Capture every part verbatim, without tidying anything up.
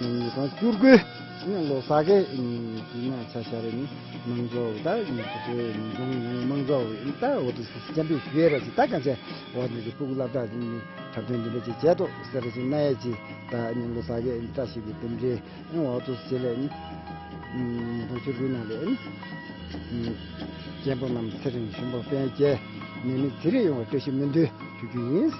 ཉིས་སྟོང་བཅུ་དགུ་ལོ་གསར་གྱི་དུས་ན་ཆ་བཞག་པ་ཡིན་ན་མང་ཚོགས་ད་ཉིས་སྟོང་ཉིས་སྟོང་མང་ཚོགས་ད་འོ་དུ་སྐྱབས་འཇུག་ཞུ་ཡས་ར་ཅིག་ད་གང་བྱས་འོ་དེ་ཚོ་སྤུ་གུ་སློབ་གྲྭ་ཟིན་ནས་འཁྲབ་སྟོན་འདི་འདྲ་ཅིག་བྱས་ཏོ་ཟེར་ར་ཅིག་གནང་ཡས་ཅིག་ད་ཉིན་ལོ་གསར་གྱི་བཀྲ་ཤིས་ཀྱི་རྟེན་འབྲེལ་འོ་དུ་ཟེར་ལས་ཉིས་སྟོང་བཅུ་དགུ་ནང་ལས་མཁན་པོ་རྣམས་ཚེ་རིང་ཞུམ་པ་ཕན་བསྐྱེད་ནད་མེད་ཚེ་རིང་ཡོང་བའི་བཀྲ་ཤིས་སྨོན་འདུན་ཞུ་རྒྱུ་ཡིན།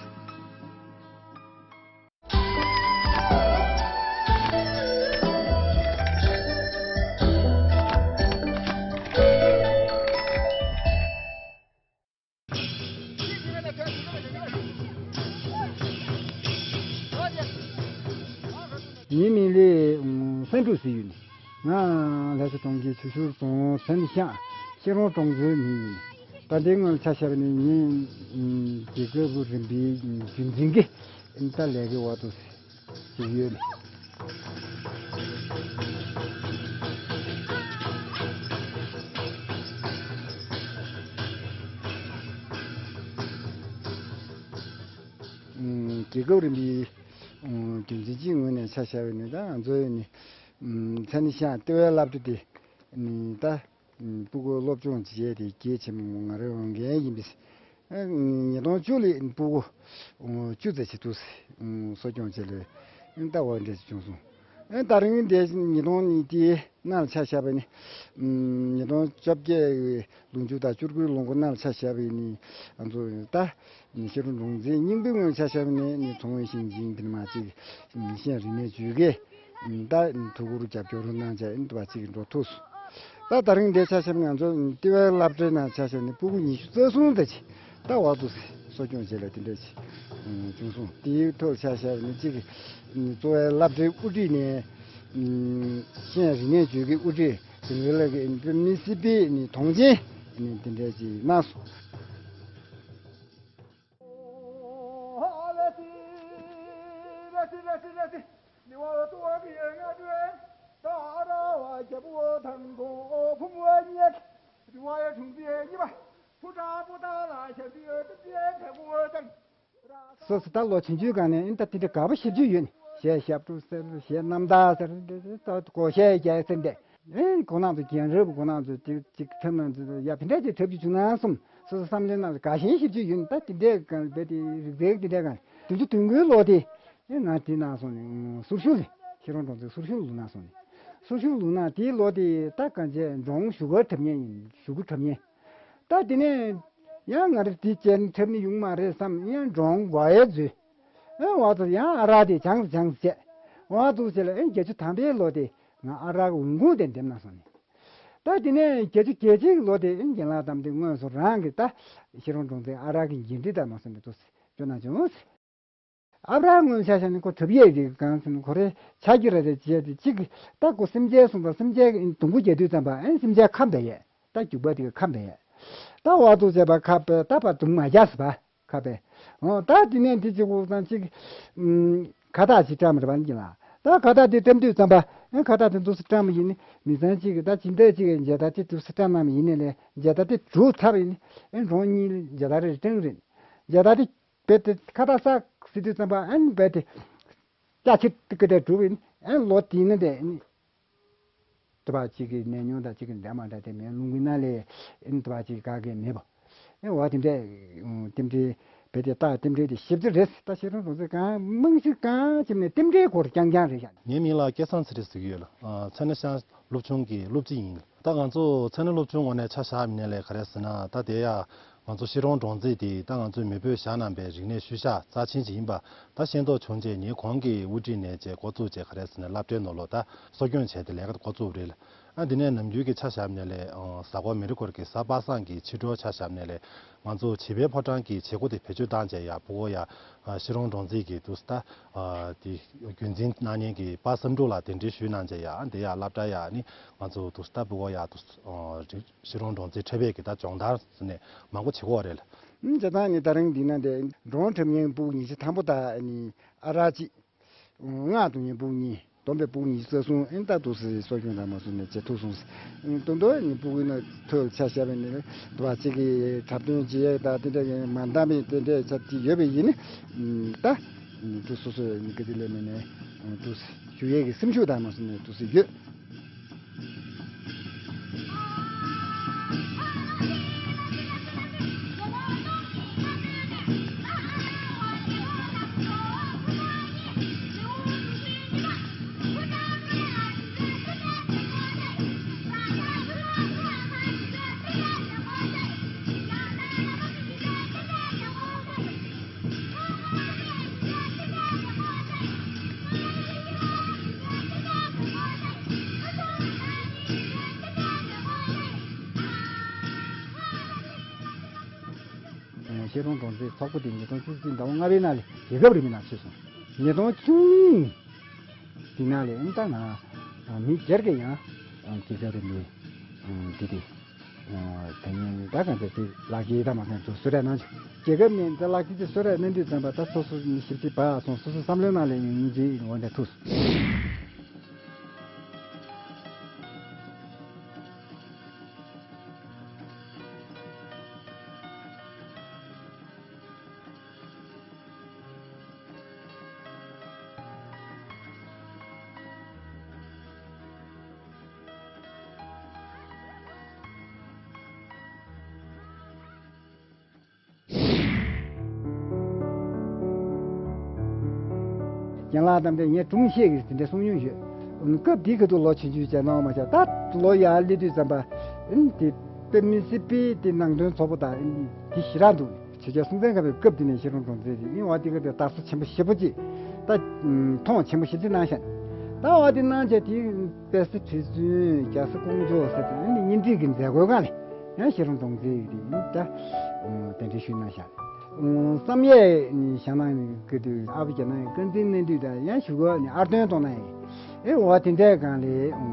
ངའི་མིང་ལ་ཨུམ་སེང་ཕྲུག་ཟེར་ཡོད་ནི། ང་ལྷ་ས་གྲོང་ཁྱེར་ཆུ་ཤུར་རྫོང་མཚན་ཤང་ཤེ་རོང་གྲོང་ཚོའི་མི་ཡིན། ད་ལྟའི་སྔོན་ཆ་བཞག་པ་ནི་ངའི་ཨུམ་རྒྱལ་ཁབ་རིམ་པའི་རྒྱུན་འཛིན་གྱི་ད་ལས་ཀའི་འོག་ཏུ་ཞུགས་ཡོད། རྒྱལ་ཁབ་རིམ་པའི་རྒྱུན་འཛིན་སྤྱིའི་ངོས་ནས་ཆ་བཞག་པ་ནི་ད་ང་ཚོའི་ནི་མཚན་ཤང་ལྟེ་བའི་སློབ་གྲྭ་དེ་ནི་ད། སྤུ་གུ་སློབ་སྦྱོང་བྱེད་ཡས་དེ་གལ་ཆེན་པོ་ང་རའི་འོས་འགན་ཡིན་པས། ཉིས་སྟོང་བཅུ་ལོར་སྤུ་གུ་བཅུ་ཙམ་ཞིག་འདུག་གསོ་སྐྱོང་བྱས་ལས་ལྟ་བ་འདྲ་ཞིག་བྱུང་སོང་། ད་རིང་འདི་ཉིས་སྟོང་ཉི་ཤུ་རྩ་ལྔ་ལ་ཆ་བཞག་པ་ནི་ཉིས་སྟོང་བཅོ་བརྒྱད་ལོ་མཇུག་དང་བཅུ་དགུའི་ལོ་འགོ་ལྔ་ལ་ཆ་བཞག་པ་ནི་ང་ཚོ་ད་ཤེ་རོང་གྲོང་ཚོའི་རྙིང་པའི་ངོས་ཆ་བཞག་པ་ནི་ཚོང་དཔོན་ཞིང་ཆེན་འདི་མ་གཅིག་ཤེས་རིག་གནས་བཅོས་དགེ། ད་ཐུགས་ཁུར་རྒྱབ་སྐྱོར་གནང་བྱས་ཡིན་པ་ཅིག་འགྲོ་ཐུབ་སོང་། ད་ད་རིང་འདིར་ཆ་བཞག་ན་ང་ཚོ་ལྟེ་བའི་སློབ་གྲྭའི་ནང་ཆ་བཞག་ནས་སྤུ་གུ་ཉི་ཤུ་རྩ་གསུམ་དེ་ཅིག་ད་འོག་ཏུ་གསོ་སྐྱོང་བྱེད་ལ་དེ་འདྲ་ཅིག་བྱུང་སོང་། དེའི་ཐོག་ཆ་བཞག་ནས་ཅིག་གཙོ་བའི་སློབ་གྲྭའི་དབུ་ཁྲིད་ནས་ཤེས་རིག་གནས་བཅོས་དགེ་དབུ་ཁྲིད་དེ་འདྲ་ལ་གི་མི་སྲིད་པའི་ནི་དོན་ཆེན་དེ་འདྲ་ཅིག་གནང་སོང་། སོ་སོ་ད་ལོ་ཆུང་ཆུང་སྒང་ནས་ཨིན་ད་དེ་འདྲ་དགའ་པོ་ཞེ་པོ་ཅིག་ཡོད་ནི། གཞས་ཞབས་བྲོ་ཟེར་གཞས་རྣམ་ཐར་ཟེར་ད་སྒོར་གཞས་རྒྱག་ཟེར་འདྲ། ཨེ་གོ་ནང་དུ་རྒན་རབས་གོ་ནང་དུ་ཅིག་ཅིག་ཁྲིམས་ནང་དུ་ཡ་དེ་འདྲ་ཅིག་གྲབས་ཀྱི་བྱུང་ན་གསུམ་སོ་སོ་བསམ་བློའི་ནང་དུ་དགའ་ཞེན་ཞེ་པོ་ཅིག་ཡོད་ནི། ད་དེ་འདྲའི་སྒང་རྦད་དེ་རིག་རྩལ་དེ་འདྲའི་སྒང་བདུན་ཅུ་དོན་དགུའི་ལོ་དེ་ཨེ་ང་དེ་ནང་སོང་ནས་ཟུར་ཞུགས་ལས་ཤེ་རོང་གྲོང་ཚོའི་ཟུར་ཞུགས་ལུང་ནང་སོང་ནས་ཟུར་ཞུགས་ལུང་ནང་དེའི་ལོ་དེ་ད་གང་བྱས་འབྲོང་བཞུགས་སྒར་འཁྲབ་མཁན་ཡིན། བཞུགས་སྒར་འཁྲབ་མཁན། ད་དེ་ནས་ཡང་ང་རེ་དེ་བྱས་ནས་འཁྲབ་ནི་ཡོང་མ་རེད་བསམ་ཡང་འབྲོང་སྒོ་ཡའི་མཛོད། ཨེ་འོག་ཏུ་ཡང་ཨ་རག་དེ་བྱང་དུ་བྱང་དུ་བྱས། འོག་ཏུ་བྱས་ལ་ཨེ་བརྒྱད་ཅུ་ཐམ་པའི་ལོ་དེ་ང་ཨ་རག་གི་འོང་ཁུངས་དེ་འདེམས་ན་སོང་ནས། ད་དེ་ནས་བརྒྱད་ཅུ་གྱ་གཅིག་ལོ་དེ་ཨེ་རྒན་ལགས་དམ་དེ་དངོས་སུ་རང་གི་ད་ཤེ་རོང་གྲོང་ཚོའི་ཨ་རག་གི་འགན་འཁྲི་དང་མ་སོང་ནས་ཏོག་ཙམ་སྐྱོ་སྣང་བྱུང་། ཨ་བྲ་སྔོན་ཆ་བཞག་ནས་ཁོ་གྲུབ་ཡས་རིགས་གང་ཟེར་ན་ཁོ་རེ་ཆ་རྒྱུ་ར་རེ་བྱས་ཏེ་གཅིག་ད་ཁོ་སེམས་ཅན་སོང་ཙང་སེམས་ཅན་གྱི་སྡོང་པོ་རྒྱག་དུས་ཙམ་པ་ཨེ་སེམས་ཅན་ཁམས་བསྡད་ཡས་ད་རྒྱུག་པ་དེ་ག་ཁམས་བསྡད་ཡས་ད་འོག་ཏུ་བྱས་པ་ཁ་པས་ད་པ་སྡུག་མ་རྒྱག་ཟེར་བ་ཁ་པས་འོ་ད་དེ་ནས་འདི་གཅིག་འོག་ཙང་གཅིག་ཁ་བཏགས་གཅིག་བཀྲམ་རེ་བ་ནི་ལ་ད་ཁ་བཏགས་དེ་བཀྲམ་དུས་ཙམ་པ་ཨེ་ཁ་བཏགས་དེ་འདུག་སེ་བཀྲམ་ཡིན་ནི་མི་ཚང་གཅིག་ད་ཅི་འདྲ་གཅིག་མཇལ་དར་དེ་འདུག་སེ་བཀྲམ་གནང་ཡིན་ནི་ལས་མཇལ་དར་དེ་གྲུབ་ཚར་ཡིན་ནི་ཨེ་འབྲོང་གཉིས་མཇལ་དར་རེ་བཀྲམ་རེད་མཇལ་དར་དེ། རྦད་དེ་ཁ་བཏགས་ས་ཟེར་དུས་ཙམ་པ་ཨན་རྦད་དེ་ལྕགས་ཆི་ཏི་ཀི་དེ་གྲུབ་ཡིན་ཨན་ལོ་དེ་ནི་དེ་ནི་དུ་བ་གཅིག་གི་ནས་ཉུང་དང་གཅིག་གི་འདྲ་མ་འདྲ་དེ་མེད་ལུང་གི་ན་ལས་ཨན་དུ་བ་གཅིག་ག་གེ་མེད་པ་ཨན་འོ་དེ་འདྲའི་རྟེན་འབྲེལ་རྦད་དེ་རྟགས་རྟེན་འབྲེལ་དེ་ཞིབ་ཚིལ་རེད། ད་ཤེས་རོང་གྲོང་ཚོས་གང་རྨང་གཞི་གང་བྱས་ནས་རྟེན་འབྲེལ་སྐོར་རྐྱང་རྐྱང་རེད་ཤག་ངའི་མིང་ལ་སྐལ་བཟང་ཚེ་རིང་ཟེར་གྱི་ཡོད་ལ་མཚན་ན་ཤང་། སློབ་ཆུང་གི་སློབ་སྤྱི་ཡིན། ད་ང་ཚོ་མཚན་ན་སློབ་ཆུང་ངོས་ནས་ཆ་བཞག་མིན་ནས་ལས་ག་རེ་ཟེར་ན་ད་དེ་ཡ་ང་ཚོ་ཤེས་རོང་གྲོང་རྩེད་དེ་ད་ང་ཚོའི་མེས་པོས་བཞག་གནང་པའི་རིག་གནས་ཤུལ་བཞག་རྩ་ཆེན་ཅིག་ཡིན་པ་ད་ཤེས་རྟོགས་བྱུང་རྗེས་ངས་གོང་གི་དབུ་ཁྲིད་ནས་བཅས་འགོ་བཙུགས་བྱས་ག་རེ་ཟེར་ན་སློབ་གྲྭའི་ནང་ལོགས་ད་གསོ་སྐྱོང་བྱས་ཏེ་ལས་ཀ་འགོ་བཙུགས་རེད། ཨ་དེ་ནས་ནམ་རྒྱུན་གྱི་ཆ་བཞག་མིན་ནས་ལས་གཟའ་འཁོར་མི་རེ་འཁོར་གྱི་གཟའ་པ་སངས་ཀྱི་ཕྱི་དྲོ་ཆ་བཞག་མིན་ནས་ལས། ང་ཚོ་བྱིས་པའི་ཕོ་བྲང་གི་བྱེད་སྒོ་དེ་བེད་སྤྱོད་བཏང་བྱས་ཡ་ཕྲུ་གུ་ཡ་ཤེས་རོང་གྲོང་རྩེད་ཀྱི་དུས་ད་དེ་རྒྱུན་འཛིན་གནང་མཁན་གྱི་པ་བསམ་འགྲུབ་ལགས་གདན་འདྲེན་ཞུས་གནང་བྱས་ཡ་འདི་ཡ་སློབ་གྲྭ་ཡ་ནི་ང་ཚོ་དུས་ད་ཕྲུ་གུ་ཡ་དུས་ཤེས་རོང་གྲོང་རྩེད་འཁྲབ་པའི་གི་ད་སྦྱོང་བརྡར་ཟེར་ནས་མང་པོ་བྱེད་ཀྱི་ཡོད་རེད། ཨུམ་བྱས་ཙང་ནི་ད་རིང་འདི་ན་དེ་འབྲོང་འཁྲབ་མཁན་ཕྲུ་གུ་ཉི་ཤུ་ཐམ་པ་དང་ནི་ཨ་རག་གཅིག་སྔགས་དང་ཉིན་ཕྲུ་གུ་གཉིས། བསྡོམས་པས་ཕྲུ་གུ་ཉི་ཤུ་རྩ་གསུམ་ཨིན་ད་དུ་སི་གསོ་སྐྱོང་དང་མ་སོང་ནས་བྱེད་ཐུབ་སོང་། ཨིན་དོན་དུ་ཉིན་ཕྲུ་གུ་ན་ཐོས་ཆ་བཞག་པའི་ནི་དུ་བ་གཅིག་གི་འཁྲབ་སྟོན་བྱེད་ཡས་དང་དེ་འདྲ་ཡིན་མ་འདང་བའི་དེ་འདྲའི་ཆ་དེ་ཡོད་པའི་ཡིན་ནི། ད་ནི་དུ་སོ་སོ་ནི་གི་དེ་ལས་མེད་ནས། འདུག་སེ་ཞུ་ཡས་ཀྱི་སེམས་ཤུགས་དང་མ་སོང་ནས་འདུག་སེ་ཡོད། ཤེས་རོང་གྲོང་ཚོའི་ཚོགས་པ་དེ་ཉིས་སྟོང་བཅུ་གཅིག་ཟླ་བ་ལྔ་པའི་ནང་ལ་རྒྱལ་ཁབ་རིམ་པའི་ནང་ཚུད་སོང་། ཉིས་སྟོང་བཅུ་གཉིས་དེ་ནང་ལ་ཨིན་ད་ང་མི་སྒེར་གྱི་ཡང་རྒྱལ་ཁབ་རིམ་པའི་དེ་དེ། ད་ཉིན་ད་གང་ཚེ་དེ་ལག་གི་ད་མ་ཚན་ཚོ་གསོལ་རས་གནང་བྱུང་། རྒྱལ་ཁབ་ནས་ད་ལག་གི་དེ་གསོལ་རས་གནང་དུས་ཙམ་པ་ད་སོ་སོ་མི་ཞིབ་ཅིག་བ་སོང་། སོ་སོ་བསམ་བློའི་ནང་ལ་ཡིན་གྱི་འོ་འདྲ་ཐུགས། རྒན་ལགས་དམ་པས་ངས་སྒྲུང་བཤད་ཀྱི་དེ་འདྲ་གསུང་མྱོང་ཡོད། སྐབས་དེའི་ཁ་ཐུག་ལོ་ཆུང་ཆུང་བྱས་གནང་བ་མ་ཆགས། ད་ལོ་ཡར་སླེབས་དུས་ཙམ་པ་དེ་དཔེ་མི་སྲིད་པའི་དེ་ནང་དོན་ཚོགས་པ་དང་དེ་ཞེ་དྲག་འདུག་བྱས་ཙང་སྲོང་བཙན་སྒམ་པོའི་སྐབས་དེ་ནས་ཤེས་རིག་འབྲོང་རྩེ་དེ་ཨིན་བ་དེ་ག་དེ་དར་ས་ཆེན་པོ་ཞེ་པོ་ཅིག་ད་མཐོང་ཆེན་པོ་ཞེ་ཅིག་གནང་ཤག་ད་བ་དེ་གནང་བྱས་དེ་དཔལ་ས་ཁྲི་བཙུན་རྒྱ་བཟའ་ཀོང་ཇོ་ཟེར་དེ་ཨིན་གཉེན་སྒྲིག་གི་མཛད་སྒོའི་སྒང་ལ་ཡང་ཤེས་རིག་འབྲོང་རྩེ་ཡིས་དེ་ཨིན་ད་གདན་འདྲེན་ཞུས་གནང་ཤག་བསམ་ཡས་བཞེངས་གནང་གི་དུས་ཨ་ཕ་རྒྱ་ནག་གི་བཀའ་འཛིན་གནང་དུས་དང་ཡང་གཞུག་གུ་ཨར་སྟོན་གཏོང་གནང་ཡིན། ཨེ་འོ་དེ་འདྲའི་སྒང་ལ་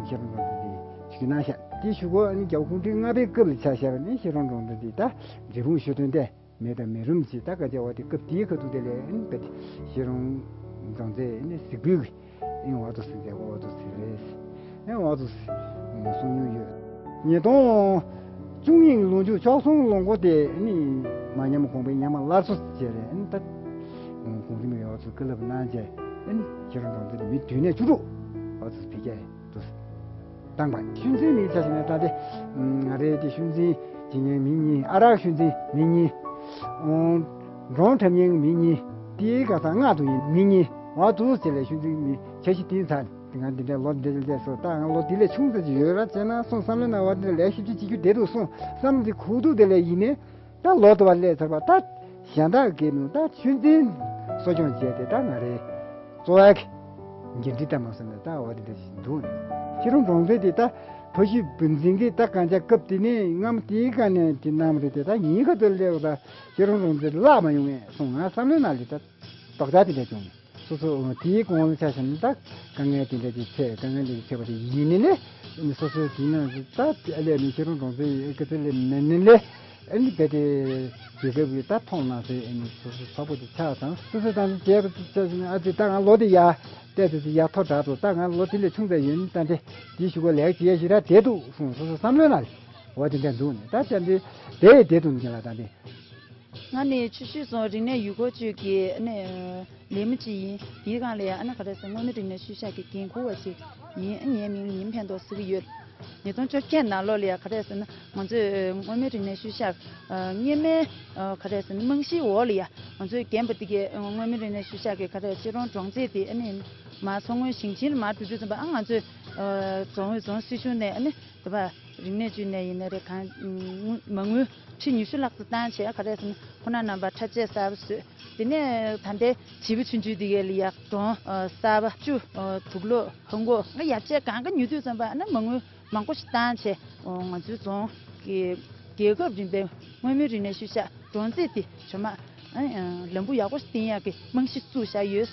ཤེས་རིག་འབྲོང་རྩེ་དེ་ཞུས་གནང་ཤག་དེ་གཞུག་གུ་རྒྱལ་བ་གུང་ཁྲན་ལྔ་པའི་སྐབས་ལ་ཆ་བཞག་པ་ནི་ཤེས་རིག་འབྲོང་རྩེ་དེ་ད་འབྲས་སྤུངས་ཞོ་སྟོན་ཏེ། མེད་དང་མེད་རུམ་གྱི་ད་ག་རྒྱ་བ་དེ་སྐབས་དེའི་ཁ་ཐུག་དེ་ལས་ཨེ་ནི་དཔེ་ཤེས་རིག་འབྲོང་རྩེ་ཨེ་ནི་གཟིགས་འབུལ་གྱི་ཨེ་ནི་འོ་ཐུག་སེ་མཛད་སྒོ་འོ་ཐུག་སེ་རེད། ཨེ་འོ་ཐུག་སེ་གསུང་མྱོང་ཡོད། ཉིས་སྟོང་བཅུ་གཉིས་ལོ་མཇུག་ཆོལ་གསུམ་ལོ་འཁོར་དེ་ཨེ་ནི་མ་ཉམས་གོང་འཕེལ་ཉམས་མ་སླར་གསོ་བྱས་རེད། ཨེ་ནི་ད་གུང་ཁྲན་མའི་འོ་ཐུག་བཀའ་སློབ་གནང་བྱས་ཨེ་ནི་ཤེས་རིག་འབྲོང་རྩེ་དེ་མི་དུས་ནས་བཅུ་དྲུག་འོ་ཐུག་སེ་འཕེལ་རྒྱས་འདུག་བཏང་བ། ཤུལ་འཛིན་མི་ཆ་བཞག་ན་ད་དེ་ང་རེ་དེ་ཤུལ་འཛིན་བྱེད་མཁན་མི་གཉིས། ཨ་རག་ཤུལ་འཛིན་མི་གཉིས། འབྲོང་འཁྲབ་མཁན་མི་གཉིས། དེའི་ག་ས་ལྔ་དུ་ཡིན་མི་གཉིས། འོ་དུ་ཟེར་ལས་ཤུལ་འཛིན་མི་ཆ་ཤི་དེའི་ཚ་ང་འདི་འདྲའི་ལོ་འདི་འདྲ་སོ་ད་ང་ལོ་འདི་ལས་ཆུང་ཙམ་ཅིག་ཡོད་ར་བྱས་ན་སོང་བསམ་བློ་ན་བ་འདི་ལས་ཞིབ་ཅིག་བྱེད་རྒྱུ་བསྡད་འདུག་སོང་བསམ་འདི་ཁུག་འདུག་དེ་ལས་ཡིན་ནས། ད་ལོ་དུ་བ་སླེབས་ཚར་བ་ད་གཞན་དག་གིས་ནུ་ད་ཆུ་འཛིན་གསོ་སྐྱོང་བྱས་ཏེ་ད་ང་རེ་གཙོ་བོ་གི་འགན་འཁྲི་ད་མ་སོང་ནས་ད་འོ་དེ་འདྲ་ཞིག་འདུག་ཤེས་རིག་འབྲོང་རྩེ་དེ་ད་ཕ་ཤུལ་བུ་འཛིན་གྱི་ད་གང་ཅག་སྐབས་དེ་ནས་སྔ་མོ་དེའི་སྒང་ནས་དེ་གནང་བ་རེད་དེ། ད་ཉིན་ཁ་ཐུག་སླེབས་པ་ད་ཤེས་རིག་འབྲོང་རྩེ་བརླག་མ་ཡོང་ངས་སོང་ང་བསམ་བློའི་ནང་ལ་ད། དོགས་འཆར་དེ་འདྲ་བྱུང་། སོ་སོ་དེའི་གོང་ལ་ཆ་བཞག་ན་ད་དཀའ་ངལ་དེ་འདྲ་ཅིག་འཕྲད། དཀའ་ངལ་དེ་འཕྲད་པ་དེ་ཡིན་ནི་ལས་སོ་སོ་དེའི་ནང་ད་ཨ་ལས་ནི་ཤེས་རིག་འབྲོང་རྩེ་ཡི་སྐད་ཆ་ལས་མེད་ནི་ལས་ཨ་ནི་རྦད་དེ་རྒྱལ་ཁབ་ཀྱི་ད་མཐོང་སྣང་ཟེར་ཨ་ནི་སོ་སོ་ཚོགས་པ་དེ་ཆགས་དང་སོ་སོ་དང་བྱས་པ་དེ་ཆ་བཞག་ན་ཨ་ཙི་ད་ང་ལོ་དེ་ཡར་བལྟས་ཚེ་ཡར་མཐོ་དྲགས་འདུག་ད་ང་ལོ་དེ་ལས་ཆུང་ཙམ་ཡོད་ནི་ད་འདི་དེའི་གཞུག་གུ་ལས་ཀ་བྱེད་ཡ་ཞིག་རག་བསྡད་འདུག་གསུངས། སོ་སོ་བསམ་བློའི་ནང་ལ་འོ་དེ་འདྲ་འདུག་ནི་ད་ཅང་དེ་དེ་བསྡད་འདུག་ནི་ལ་ད་འདི། ང་ནི་ཆུ་ཤུར་རྫོང་རིག་གནས་ཡུལ་སྐོར་ཅུས་ཀྱི་ཨ་ནི་ལས་མི་ཅིག་ཡིན། དེའི་སྒང་ལ་ཡང་ཨ་ནི་ག་རེ་ཟེར་མངོན་མིན་རིག་གནས་ཤུལ་བཞག་གི་འགན་འཁུར་བ་ཅིག་ཡིན། ཨ་ངའི་མིང་ཉིན་ཕན་ཐོགས་ཟེར་གྱི་ཡོད། ཉིས་སྟོང་བཅོ་བརྒྱད་ནང་ལོགས་ལ་ཡང་ག་རེ་ཟེར་ན་ང་ཚོས་མངོན་མིན་རིག་གནས་ཤུལ་བཞག་སྔོན་མའི་ག་རེ་ཟེར་ན་རྨང་གཞིའི་འོག་ལ་ཡང་ང་ཚོའི་རྒན་པ་དེ་གས་མངོན་མིན་རིག་གནས་ཤུལ་བཞག་གི་ག་རེ་ཤེས་རིག་འབྲོང་རྩེ་དེ་ཨ་ནི་མར་མཚོ་སྔོན་ཞིང་ཆེན་ལ་མར་འགྲོ་དུས་ཙམ་པ་ཨ་ང་ཚོའི་རྫོང་ཨུད་རྫོང་སྲིད་གཞུང་ནས་ཨ་ནི་དེ་བ། རིག་གནས་ཅུས་ནས་ཡིན་ན་རེད། གང་མ་དངུལ་ཁྲི་ཉི་ཤུ་ལྷག་ཙམ་བཏང་བྱས་ག་རེ་ཟེར་ན་ཁོ་ན་རྣམ་པ་འཁྲབ་ཆས་གསར་པ་བཟོས། དེ་ནས་ད་ལྟའི་བྱིས་པ་ཆུང་ཆུང་དེ་གའི་ལ་ཡག་གྲོང་གསར་པ་བཅུ་དུག་ལོག་ཧང་གོ་ང་ཡར་ཆས་གང་ག་ཉོ་དུས་ཙམ་པ་ན་མ་དངུལ་མང་པོ་ཞིག་བཏང་བྱས་ང་ཚོའི་རྫོང་གི་རྒྱལ་ཁབ་རིམ་པའི་མངོན་མིན་རིག་གནས་ཤུལ་བཞག་འབྲོང་རྩེ་དེ་ཇོ་མ་ལམ་བུ་ཡག་པོ་ཞིག་བསྟན་ཡག་གི་རྨང་གཞི་བཙུགས་བཞག་ཡོད།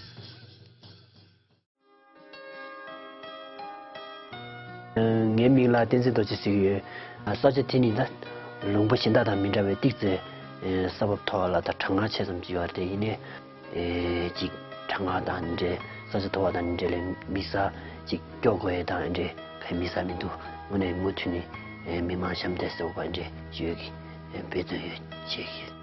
ངའི་མིང་ལ་བསྟན་འཛིན་རྡོ་རྗེ་ཟེར་གྱི་ཡོད། ས་ཆ་དེ་ནི་ད་ལུང་པ་གཞན་དག་དང་མི་འདྲ་བའི་ཏིག་ཙེ་ས་བབ་མཐོ་བ་ལ་ད་གྲང་ངར་ཆེ་ཙམ་ཅིག་ཡོད་རེད། དེ་ཡིན་ནའི་ཅིག་གྲང་ངར་དང་འདྲ་ས་ཆ་མཐོ་བ་དང་འདྲ་ལས་མི་ཟ་ཅིག་སྐྱོ་དགོས་ཡས་དང་འདྲ་ག་མི་ཟ་མི་འདུག་དངོས་གནས་མུ་མཐུད་ནས་མི་མང་ཞབས་འདེགས་ཟེར་བ་འདྲ་ཞུ་ཡས་ཀྱི་འབད་བརྩོན་ཡོད་བྱེད་ཀྱི།